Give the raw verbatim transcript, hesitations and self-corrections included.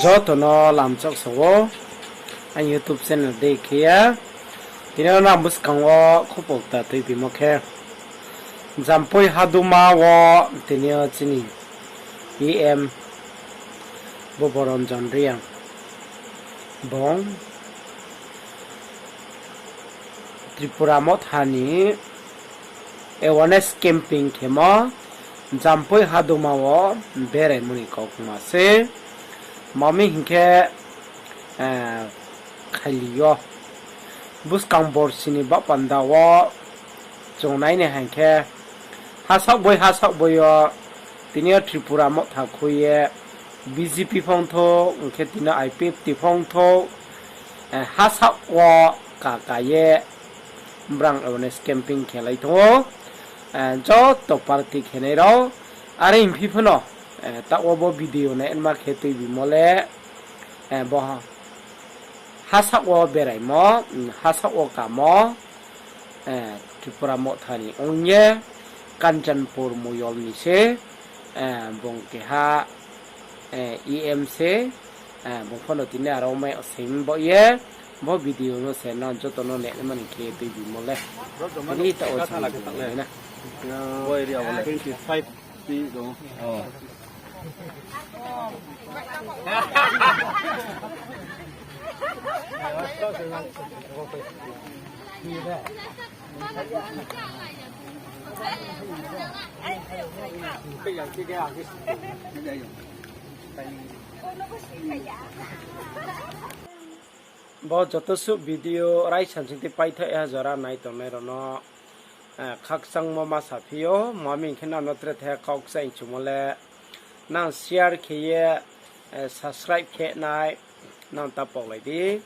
Joto no lamchak sa ou, ang YouTube channel dei khe ye. Tini yo nang buskang wo khupok ta tuibimo khe, Jampui Haduma wo tini yo chini E M Bubaranjan Reang bung Tripura Motha ni awareness camping khemo Jampui Haduma wo beraimo ni kaukma se. Mami hing khe, eh, khaili yo buskang borsi ni baoh panda wo chung nai ni hing khe, hasaoh boi hasaoh boi yo tini yo Tripura Motha khui ye B J P phongthou, hing khe tini yo I P F T phongthou, eh, hasaoh wo kaka ye brang awareness camping khelai tong ou, eh, joto party khenai rao. Are hingphi phano, eh, taoh wo bo video naima khe tuibimo le, eh, bo hasaoh wo beraimo, mm, hasaoh wo kamo, eh, Tripura Motha ni ong ye Kanchanpur Moyol ni se, eh, bung keha, eh, E M se, eh, bung phano tini aro mai sing baoh ye, bo video no se nang joto no naima ni khe tuibimo le. Tini taoh wo sing na. Bo joto suh video raisa sing tei paithaoh ya jora nai tongnai rao no, eh, khakchangmo ma saphi ou, mami hing khe nang no tre the kau kchaih chumo le, nang share khe ye, eh, subscribe khe nai, nang ta paulai di.